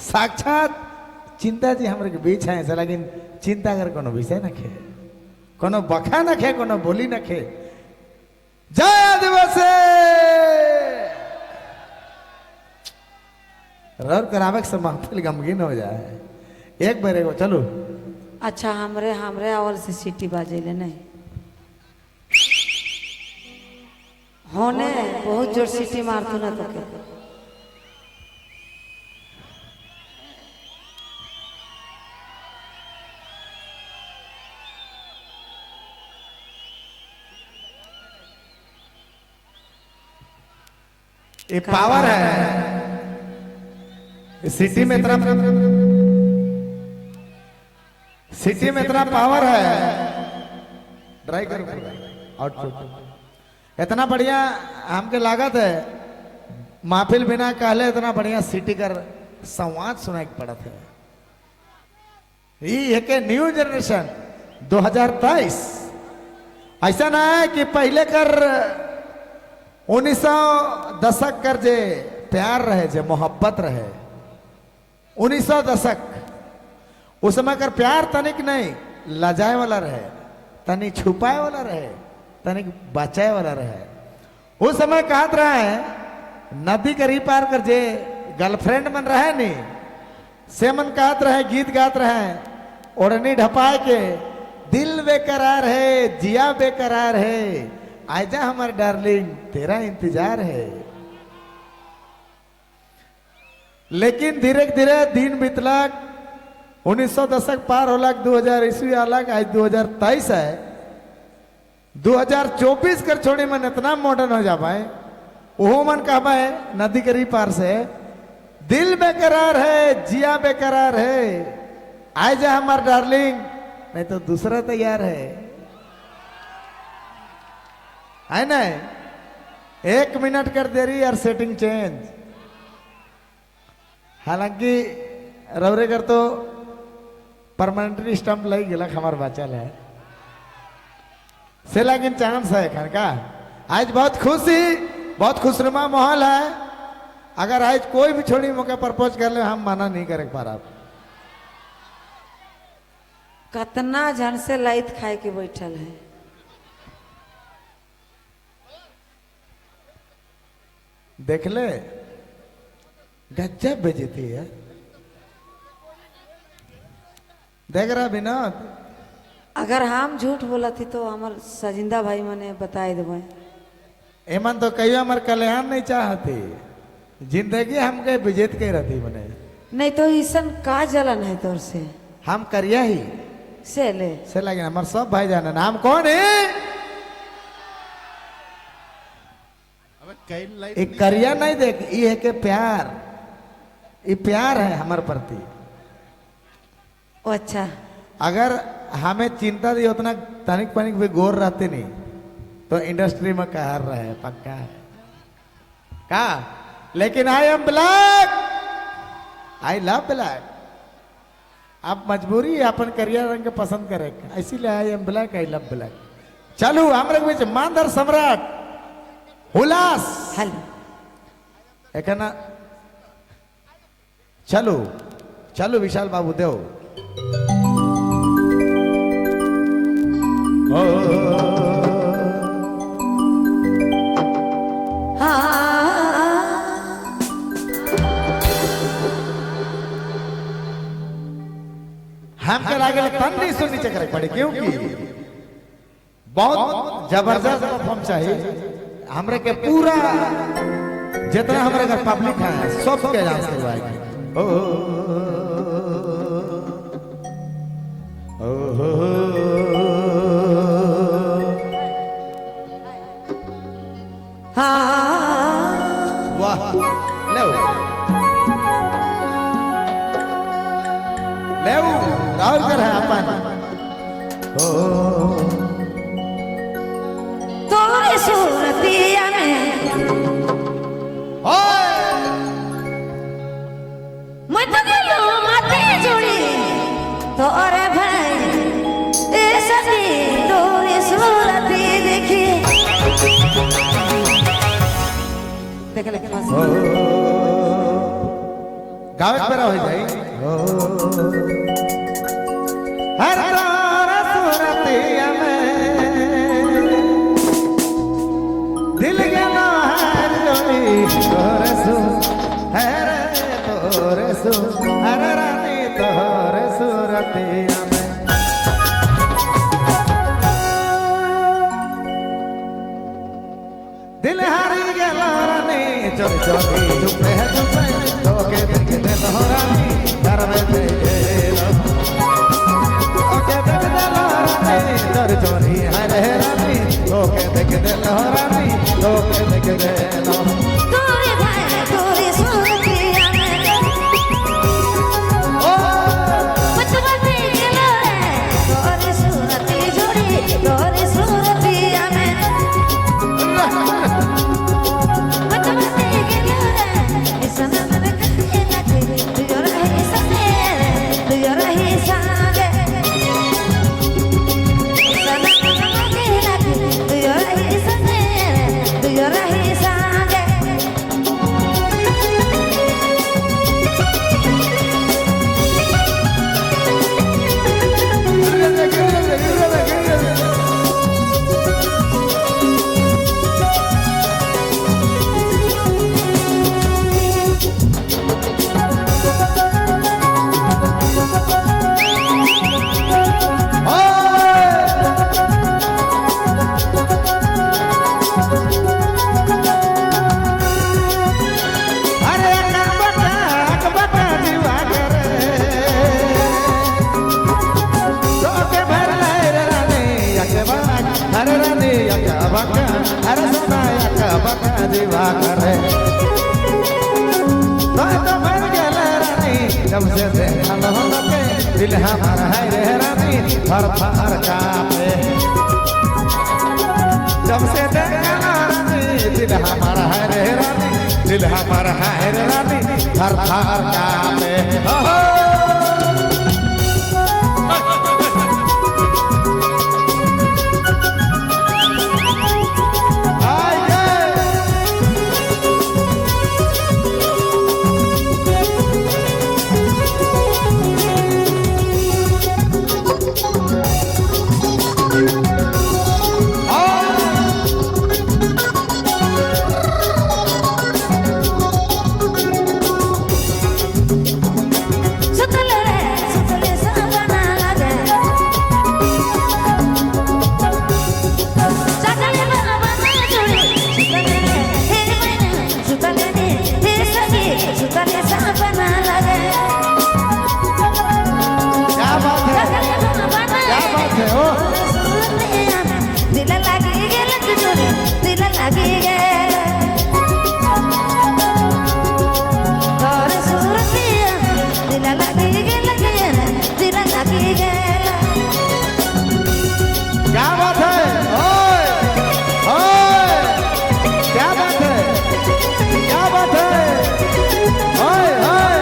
साक्षात चिंता जी हमरे के बीच है, लेकिन चिंता कर कोनो विषय न खे, कोनो बखा न खे, कोनो बोली न खे। जय आदिवासी। रर करावे से महफिल गमगीन हो जाए। एक बार एगो चलो। अच्छा हमरे हमरे आवल से सीटी बाजेले नहीं होने बहुत जोर सीटी मारतू ना तोके। ये पावर है सिटी में, इतना सिटी में इतना पावर है। ड्राई करो आउटपुट इतना बढ़िया हमके लागत है। महफिल बिना कहले इतना बढ़िया सिटी कर संवाद सुनाई पड़त है। ये एक न्यू जनरेशन 2023। ऐसा ना है कि पहले कर 1900 दशक कर जे प्यार रहे, जे मोहब्बत रहे 1900 दशक, उस समय कर प्यार तनिक नहीं लजाए वाला रहे, तनिक छुपाए वाला रहे, तनिक बचाए वाला रहे। उस समय कहत रहे है नदी के पार कर जे गर्लफ्रेंड मन रहे नहीं से मन कहत रहे, गीत गात रहे ओढ़नी ढपाए के, दिल बेकरार है जिया बेकरार है, आजा हमारे डार्लिंग तेरा इंतजार है। लेकिन धीरे धीरे दिन बीतलक, 1900 दशक पार होलक, 2000 ईस्वी आलक, आज 2023 है। 2024 कर छोड़ी मन इतना मॉडर्न हो जा पाए, ओहो मन कहबे नदी के पार से दिल बेकरार है जिया बेकरार है, आजा हमार डार्लिंग नहीं तो दूसरा तैयार है। है ना? 1 मिनट कर दे रही और सेटिंग चेंज। हालांकि रवरे कर तो परमानेंटली स्टंप लग गया हमार बचल है से, लेकिन चांस है खान का। आज बहुत खुशी, बहुत खुशनुमा माहौल है। अगर आज कोई भी छोड़ी मौका प्रपोज कर ले, हम मना नहीं करे पा रहा। कतना जन से लाइत खाए के बैठल है। देख ले गजब बेइज्जती है। देख रहा विनोद, अगर हम झूठ बोला थी तो हमार सजिंदा भाई मने बताए देवे। एमन तो कहियो हमार कल्याण नहीं चाहती, जिंदगी हमके बेइज्जत के रहती मने। नहीं तो ईसन का जलन है तोर से? हम करिया ही से ले से लगे हमार सब भाई जाने नाम कौन है। एक करिया नहीं देख, ये है के प्यार, ये प्यार है हमारे प्रति। ओ अच्छा, अगर हमें चिंता दी उतना तनिक पनिक भी गोर रहते नहीं तो इंडस्ट्री में कहर रहे पक्का है का। लेकिन I am black, I love black. आप मजबूरी अपन करियर रंग के पसंद करे, इसीलिए I am black, I love black. चलो हमारे बीच मानधर सम्राट हुलास हेलो एकना। चलो चलो विशाल बाबू देव। हम के लागे तन नहीं सुन नीचे करे पड़े, क्योंकि बहुत जबरदस्त परफॉर्म चाहिए हमरे के पूरा जितना हमारे घर पब्लिक है सब के डांस करवाएगी। ओ ओ हाँ वाह ले ले राहुल कर है अपन। ओ तोरे सूरतिया में मैं तो गेलू माथे जोड़ी तोरे भाई ए सखी तोरे सूरती देखी। देख ले फांसी। गावे के बेरा हो जाई। हर तोर सूरतिया में दिल गेलो हर जोड़ी तोर सु हर तोर सु हर रानी तोर सूरतिया में। दिल हारी गेलो रानी चोरी चोरी चुपे चुपे तोके देख दिल हो रानी घर में दे गेलो तोके देख दिल हो रानी चोरी चोरी हरे रानी तोके देख दिल हो रानी तोके देख दिल तोरे भाई तोरे सूरतिया में ओ मत गेलो रे तोरे सूरती जोड़ी तोरे सूरतिया में मत गेलो रे इसन मन कहे ना तुझो रही सने तुझो रही संगे इसन मन कहे ना तुझो रही सने तुझो रही संगे। अरे अकबका अकबका जीवा करे तोके भर ले रे रानी अकबका अरे रानी अकबका अरे सोना अकबका जीवा करे तो तो भर गेल रानी जब से देखल हो तोके दिल हमार है रे रानी थर थर कांपे। जब से देखल रानी दिल हमार है रे रानी दिल हमार है रे रानी थर थर कांपे। ओहो आई गए। सुतल रे सुतल सपना लागे जागले बाबा ना जुड़े सुतल रे हे मैना सुतल रे हे सखी सुतल सपना लागे। क्या बात है, जागले बाबा ना क्या बात है, ओ। दिल लागी गेल जोड़े दिल लागी गेल तोर सूरतिया दिल लागी गेल दिल लागी गेल। क्या बात है, ओए ओए क्या बात है, क्या बात है, ओए ओए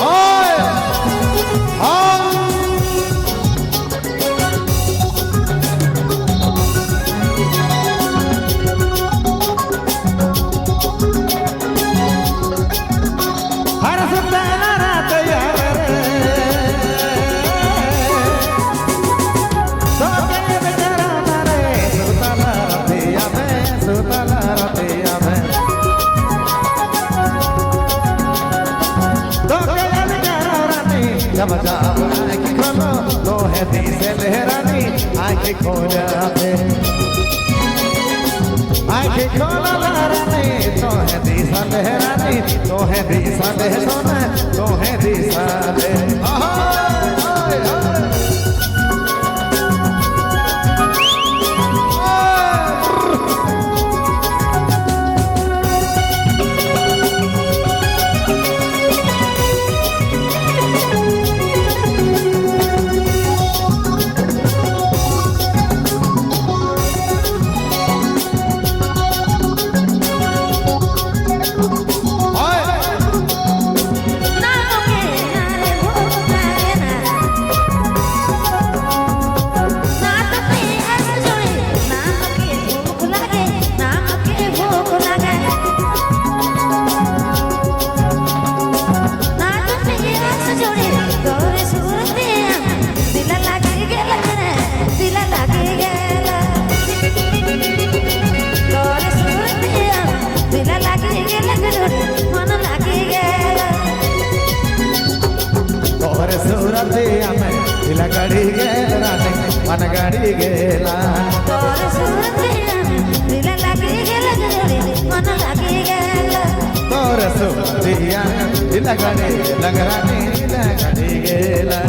ओए हाँ। हर सुताना रात यार रे तो के बेचारा रे सुताना रतिया में सुताना रतिया में तो के बेचारा रानी जब जाब आँख खोलो तो है दिसे लहरानी आँख खोल आँख खोलो रानी तो है दिशा लहरानी तो है दिशा लह सोना तो है दिशा ले। ओए ओए ओए। दिल गड़ी गेल रानी मन गड़ी गेला। तोर सुरतिया में दिल लागी गेल रे, मन लागी गेल। तोर सुरतिया दिल गड़ी लग रानी दिल गड़ी गेला।